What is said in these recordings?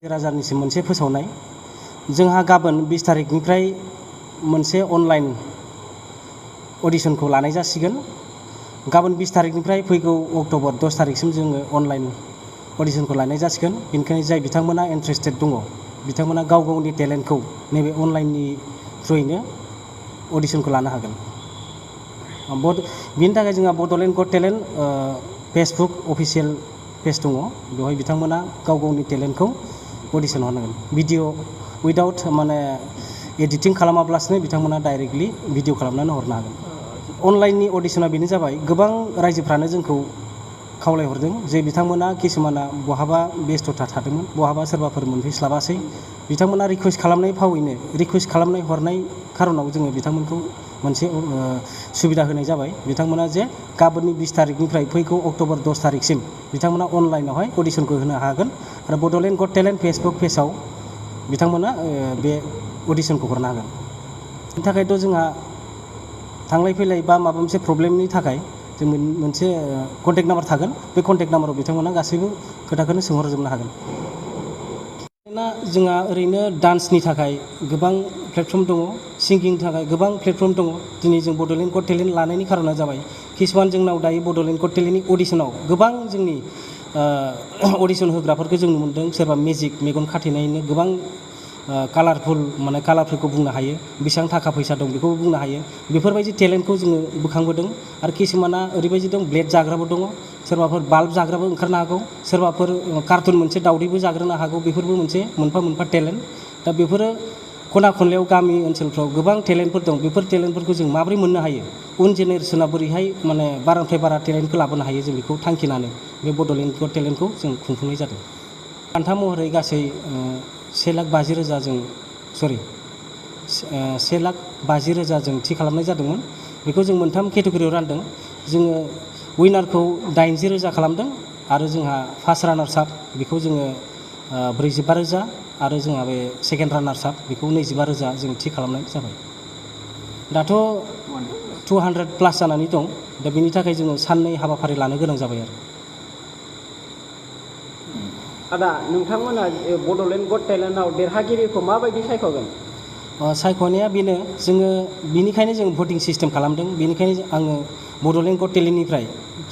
राजानिसिम मोनसे फोसावनाय जोंहा गाबोन 20 तारिखनिफ्राय मोनसे अनलाइन अडिशनखौ लानाय जासिगोन। गाबोन 20 तारिखनिफ्राय फैगौ अक्ट'बर 10 तारिखसिम जोङो अनलाइन अडिशनखौ लानाय जासिगोन। बेनिखायनो जाय बिथांमोना इन्ट्रेस्टेड दङ बिथांमोना गाव गावनि टेलेन्टखौ नैबे अनलाइननि थ्रुयैनो अडिशनखौ लानो हागोन। बिनि थाखाय जोंहा बड'लेण्ड गट टेलेन्ट फेसबुक अफिसियेल पेज दङ। बेवहाय बिथांमोना गाव गावनि टेलेन्टखौ अडिशन हरनांगोन। भिडिअ उइदाउट एडिटिं खालामाब्लासिनो बिथांमोना डाइरेक्टलि भिडिअ खालामनानै हरनो हागोन। अनलाइननि अडिशना बेनो जाबाय, गोबां रायजोफ्रानो जोंखौ खावलायहरदों जे बिथांमोना किसुमाना बहाबा बेस्थ'था थादोंमोन, बहाबा सोरबाफोर मोनफैस्लाबासै, बिथांमोना रिकुवेस्ट खालामनाय फावैनो रिकुवेस्ट खालामनाय हरनाय खार'नाव जोङो बिथांमोनखौ मोनसे सुबिदा होनाय जाबाय। बिथांमोना जे गाबोननि 20 तारिखनिफ्राय फैगौ अक्ट'बर 10 तारिखसिम बिथांमोना अनलाइनावहाय अडिशनखौ होनो हागोन आरो बड'लेण्ड गट टेलेन्ट फेसबुक पेजाव बिथांमोना बे अडिशनखौ हरनो हागोन। बेनि थाखायथ' जोंहा थांलाय फैलाय बा माबा मोनसे प्रब्लेमनि थाखाय जों मोनसे कन्टेक्ट नाम्बार थागोन। बे कन्टेक्ट नाम्बाराव बिथांमोना गासैबो खोथाखौनो सोंहरजोबनो हागोन। जोंहा ओरैनो डान्सनि थाखाय गोबां प्लेटफर्म दङ, सिंगिंनि थाखाय गोबां प्लेटफर्म दङ। दिनै जों बड'लेण्ड गट टेलेन्ट लानायनि खार'ना जाबाय, किसुमान जोंनाव दायो बड'लेण्ड गट टेलेन्टनि अडिशनाव गोबां जोंनि अडिशन होग्राफोरखौ जों नुनो मोनदों। सोरबा मेजिक मेगन खाथेनायनो गोबां कालारफुल कालारफोरखौ बुंनो हायो, बेसेबां थाखा फैसा दं बेखौबो बुंनो हायो। बेफोरबायदि टेलेन्टखौ जोङो बोखांबोदों। आरो किसुमाना ओरैबायदि दं, ब्लेड जाग्राबो दङ, सोरबाफोर बाल्ब जाग्राबो ओंखारनो हागौ, सोरबाफोर कार्टुन मोनसे दावदैबो जाग्रोनो हागौ। बेफोरबो मोनसे मोनफा मोनफा टेलेन्ट। दा बेफोरो खना खनलायाव गामि ओनसोलफ्राव गोबां टेलेन्टफोर दं। बेफोर टेलेन्टफोरखौ जों माबोरै मोननो हायो, उन जेनेरेसना बोरैहाय बारानिफ्राय बारा टेलेन्टखौ लाबोनो हायो, जों बेखौ थांखिनानै बे बड'लेण्ड गट टेलेन्टखौ जों खुंफुंनाय जादों। बान्था महरै गासै 1,50,000 जों थि खालामनाय जादोंमोन। बेखौ जों मोनथाम केटेगरियाव रानदों। जोङो उइनारखौ 80,000 खालामदों आरो जोंहा फार्स्ट रानार्स आप बेखौ जोङो 45,000 आरो जोंहा बे सेकेन्ड रानार्स आप बेखौ 25,000 जों थि खालामनाय जाबाय। दाथ' 200+ जानानै दं। दा बेनि थाखाय जोङो साननै हाबाफारि लानो गोनां जाबाय आरो। आदा, नोंथांमोना बड'लेण्ड गट टेलेन्टआव देरहागिरिखौ माबायदि सायख'गोन? सायख'नाया बेनो, जोङो बिनिखायनो जों भटिं सिस्टेम खालामदों। बेनिखायनो आङो बड'लेण्ड गट टेलेन्टनिफ्राय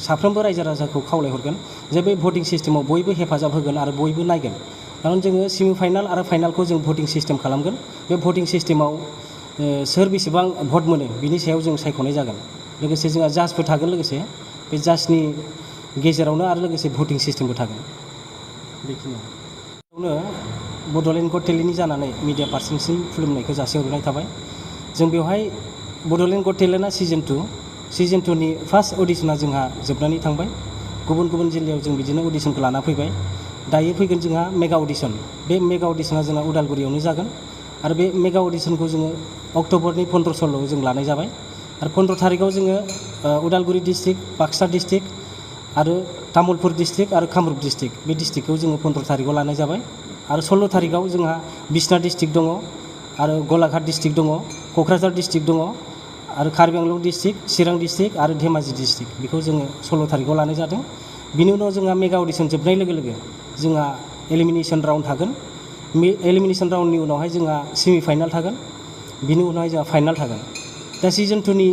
साफ्रोमबो रायजो राजाखौ खावलायहरगोन जे बे भटिं सिस्टेमाव बयबो हेफाजाब होगोन आरो बयबो नायगोन। खारन जोङो सेमि फाइनाल आरो फाइनालखौ जों भटिं सिस्टेम खालामगोन। बे भटिं सिस्टेमाव सोर बेसेबां भट मोनो बिनि सायाव जों सायख'नाय जागोन। लोगोसे जोंहा जाजबो थागोन, लोगोसे बे जाजनि गेजेरावनो आरो लोगोसे भटिं सिस्टेमबो थागोन। बेखिनियावनो बड'लेण्ड गट टेलेन्टनि जानानै मिडिया पार्सनसिम खुलुमनायखौ जासिहरनाय थाबाय। जों बेवहाय बड'लेण्ड गट टेलेन्टआ सिजन 2नि फार्स्ट अडिशना जोंहा जोबनानै थांबाय। गुबुन गुबुन जिल्लायाव जों बिदिनो अडिशनखौ लाना फैबाय। दायो फैगोन जोंहा मेगा अडिशन। बे मेगा अडिशना जोंहा उदालगुरियावनो जागोन आरो बे मेगा अडिशनखौ जोङो अक्ट'बरनि 15-16 जों लानाय जाबाय। आरो 15 तारिखआव जोङो उदालगुरि डिस्ट्रिक्ट, बाक्सा डिस्ट्रिक्ट आरो तामुलपुर डिस्ट्रिक्ट आरो कामरुप डिस्ट्रिक्ट, बे डिस्ट्रिक्टखौ जोङो 15 तारिखआव लानाय जाबाय। आरो 16 तारिखआव जोंहा बिसनाथ डिस्ट्रिक्ट दङ आरो गलाघाट डिस्ट्रिक्ट दङ, क'क्राझार डिस्ट्रिक्ट दङ आरो कार्बि आंलं डिस्ट्रिक्ट, चिरां डिस्ट्रिक्ट आरो धेमाजि डिस्ट्रिक्ट, बेखौ जोङो 16 तारिखआव लानाय जादों। बिनि उनाव जोंहा मेगा अडिशन जोबनाय लोगो लोगो जोंहा एलिमिनेसन राउन्ड थागोन। एलिमिनेसन राउन्डनि उनावहाय जोंहा सेमि फाइनाल थागोन, बिनि उनावहाय जोंहा फाइनाल थागोन। दा सिजन 2नि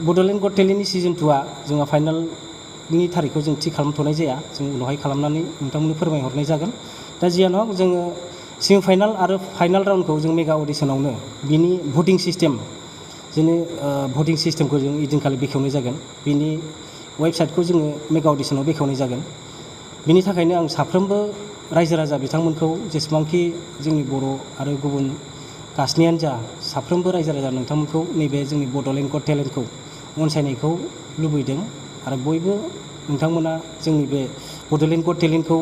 बड'लेण्ड गट टेलेन्टनि सिजन 2आ जोंहा फाइनालनि थारिखखौ जों थि खालामथ'नाय जाया। जों उनावहाय खालामनानै नोंथांमोननो फोरमायहरनाय जागोन। दा जियानो हक, जोङो सेमि फाइनाल आरो फाइनाल राउन्डखौ जों मेगा अडिशनावनो बिनि भटिं सिस्टेमखौ जों इदिनखालि बेखेवनाय जागोन। बिनि वेबसाइटखौ जोङो मेगा अडिशनाव बेखेवनाय जागोन। बिनि थाखायनो आं साफ्रोमबो रायजो राजा बिथांमोनखौ, जेसेबांखि जोंनि बर' आरो गुबुन कास्टनियानो जा, साफ्रोमबो रायजो राजा नोंथांमोनखौ नैबे जोंनि बड'लेण्ड गट टेलेन्टखौ अनसायनायखौ लुबैदों। आरो बयबो नोंथांमोना जोंनि बे बड'लेण्ड गट टेलेन्टखौ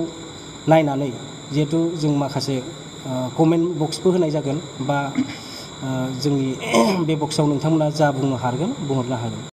नायनानै, जिहेथु जों माखासे कमेन्ट बक्सबो होनाय जागोन बा जोंनि बे बक्सआव नोंथांमोना जा बुंनो हागोन बुंहरनो हागोन।